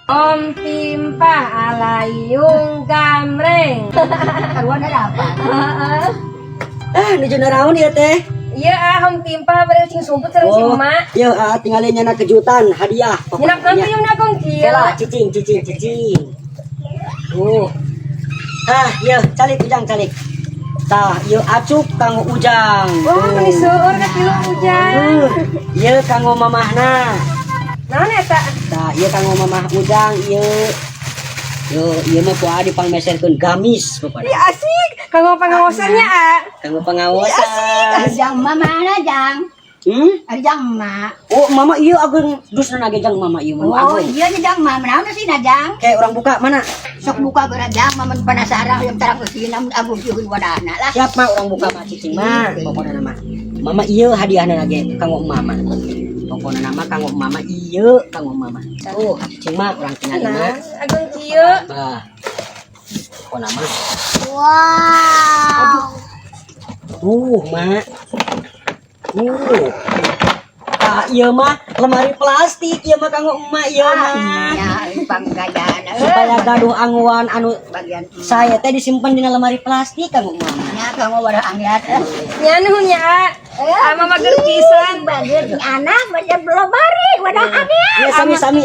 Om Pimpah alayung gamreng. Karuan ada apa? Ah, nuju naraon ieu teh? Iya ah, Om Pimpah bari ucing sumput sareng si emak. Iya, ah, tinggalin nyana kejutan hadiah. Nyenak nanti yung nagong kieu. Kela, cicing, cicing, cicing. Tuh. Ah, iya, calik Ujang, calik. Tah, ieu acuk kanggo Ujang. Wah, meni seueur ka tilu Ujang. Ieu kanggo mamahna. Naon eta? Tah, ieu kanggo mamah Ujang, ieu. Yo, ieu mah ku adi pangmeserkeun gamis pokona. Ih, asik. Kanggo pangaosannya ah. Kanggo pangaosan. Jang mama mana jang? Hmm? Ari jang ma. Oh, mama ieu ageung dusna ge jang mama ieu mah Oh ageung. iya nih jang ma, mana sih na jang? Kayak urang buka mana? Sok buka geura jang, mama penasaran yang tarang eusina mun agung sieun wadana lah. Siap mah urang buka mah cicing mah. Pokona nama. Mama ieu hadiahna ge kanggo mama. Pokona nama kanggo mama ieu kanggo mama. Tuh, cicing mah urang tingali Nah, mah. ageung kieu. Bah. Pokona mah. Wow. Tuh, mak. Tuh. Ah, ieu mah lemari plastik, ieu mah kanggo emak ieu mah. Ya, panggayana. Supaya gaduh anguan anu bagian saya teh disimpan dina lemari plastik kanggo mama. nya kanggo wadah anggiat. Nya nuhun nya ah. Ah, mama bager pisan. Bager anak baca lemari wadah anggiat. Ya sami-sami.